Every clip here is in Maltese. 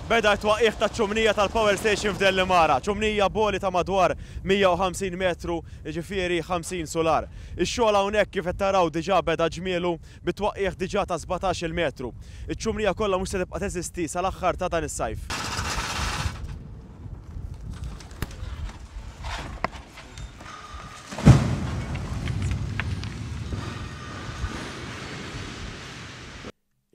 Beda t-twaqqigħ taċ-ċumnija tal-power station f'Dellimara, ċumnija b'għoli ta' madwar 150 metru, jiġifieri 50 sular. Ix-xogħol hawnhekk kif qed taraw diġà beda ġmielu bit-twaqqigħ diġà ta' 17-il metru. Iċ-ċumnija kollha mhux se tibqa' teżisti sal-aħħar ta' dan is-sajf.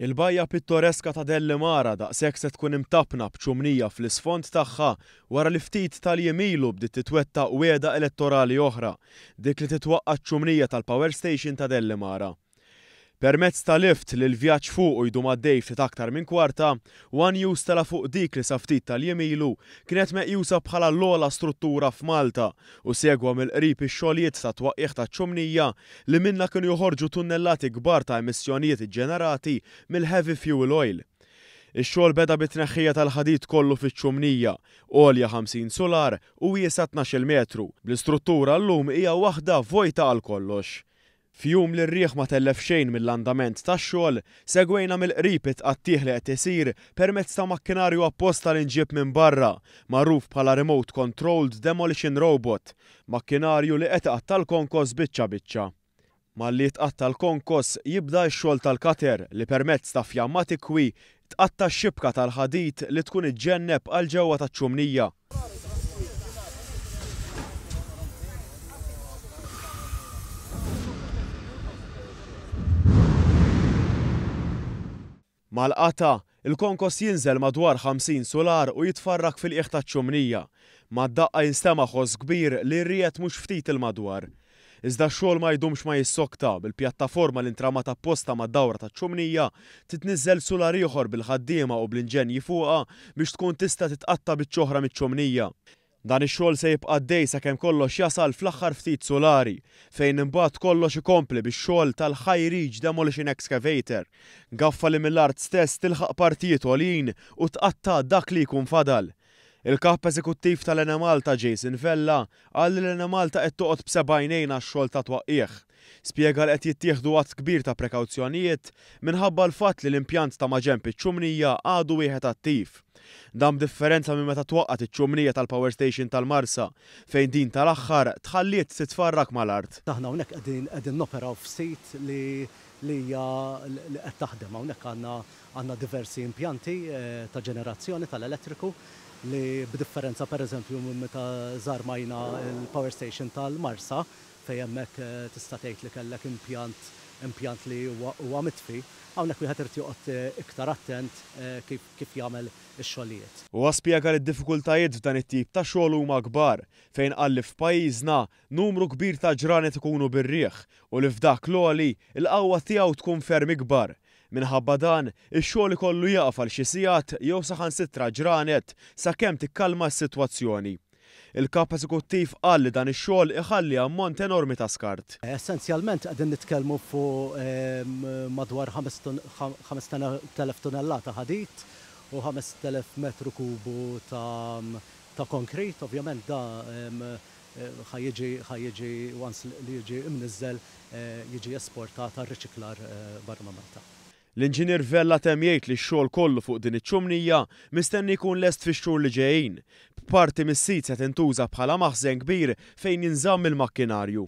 Il-bajja pittoreska ta' Dellimara daqshekk se tkun imtappna b'ċumnija fl-isfond tagħha wara li ftit tal-jiem ilu bdiet titwettaq wiegħda elettorali oħra, dik li titwaqqa' ċ-ċumnija tal-power station ta' Dellimara. Permezz ta' lift li l-vjaġġ fuqu jdum għaddej ftit aktar minn kwarta, one News tela' fuq dik li sa ftit tal-jiem ilu kienet meqjusa bħala l-ogħla struttura f'Malta u segwa mill-qrib ix-xogħlijiet ta' twaqqigħ taċ-ċumnija li minnha kienu joħorġu tunnellati kbar ta' emissjonijiet iġġenerati mill-heavy fuel oil. Ix-xogħol beda bit-tneħħija tal-ħadid kollu fiċ-ċumnija, għolja 50 sular u wiesgħa 12-il metru, bl-istruttura llum hija waħda vojta għal kollox. F'jum li r-riħ ma tellef xejn mill-andament tax-xogħol, segwejna mill-qrib it-tqattigħ li qed isir permezz ta' makkinarju apposta li nġieb minn barra, magħruf bħala Remote Controlled Demolition Robot, makkinarju li qed iqatta' l-konkos biċċa biċċa. Malli jitqatta' l-konkos, jibda x-xogħol tal-cutter li permezz ta' fjamma tikwi, tqatta' x-xibka tal-ħadid li tkun iġġenneb għal ġewwa taċ-ċumnija. Mal-qatgħa, il-konkos jinżel madwar 50 sular u jitfarrak fil-qiegħ taċ-ċumnija. Mad-daqqa jinstema' ħoss kbir li jriegħed mhux ftit il-madwar. Iżda x-xogħol ma jdumx ma jissokta, bil-pjattaforma li ntramat apposta mad-dawra taċ-ċumnija titniżżel sular ieħor bil-ħaddiema u bl-inġenji fuqha biex tkun tista' titqatta' biċċa oħra miċ-ċumnija. Dan ix-xogħol se jibqa' għaddej sakemm kollox jasal fl-aħħar ftit sulari, fejn imbagħad kollox ikompli bix-xogħol tal-High Reach Demolition Excavator, gaffa li mill-art stess tilħaq partijiet għoljin u tqatta' dak li jkun fadal. Il-Kap Eżekuttiv tal-Enemalta Jason Vella qal li l-Enemalta qed toqgħod b'seba' għajnejn għax-xogħol ta' twaqqigħ. Spjega li qed jittieħdu għadd kbir ta' prekawzjonijiet minħabba l-fatt li l-impjant ta' maġenb iċ-ċumnija għadu wieħed attiv. Dan b'differenza minn meta twaqqgħet iċ-ċumnija tal-power station tal-Marsa, fejn din tal-aħħar tħalliet titfarrak mal-art. Aħna hawnhekk qegħdin qegħdin noperaw f'sit li li hija li qed taħdem. Hawnhekk għandna għandna diversi impjanti ta' ġenerazzjoni tal-elettriku li b'differenza pereżempju minn meta żarmajna l-power station tal-Marsa fejn hemmhekk tista' tgħid li kellek impjant impjant li huwa huwa mitfi, hawnhekk wieħed irid joqgħod iktar attent kif kif jagħmel ix-xogħlijiet. Huwa spjega li d-diffikultajiet f'dan it-tip ta' xogħol huma kbar, fejn qal li f'pajjiżna numru kbir ta' ġranet ikunu bir-riħ u li f'dak l-għoli, il-qawwa tiegħu tkun ferm ikbar. Minħabba dan, ix-xogħol ikollu jieqaf għal xi sigħat jew saħansitra ġranet sakemm tikkalma s-sitwazzjoni. Il-Kap Eżekuttiv qal li dan ix-xogħol iħalli ammont enormi ta' skart. Essenzjalment qegħdin nitkellmu fuq madwar 5,000 tunellata ħadid u 5,000 metru kubu ta' konkrit. Ovvjament da ħa jiġi ħa jiġi once li jiġi imniżżel jiġi esportat għar-riċiklar barra minn Malta. L-Inġinier Vella temm jgħid li x-xogħol kollu fuq din iċ-ċumnija mistenni jkun lest fix-xhur li ġejjin, b'parti mis-sit se tintuża bħala maħżen kbir fejn jinżamm il-makkinarju.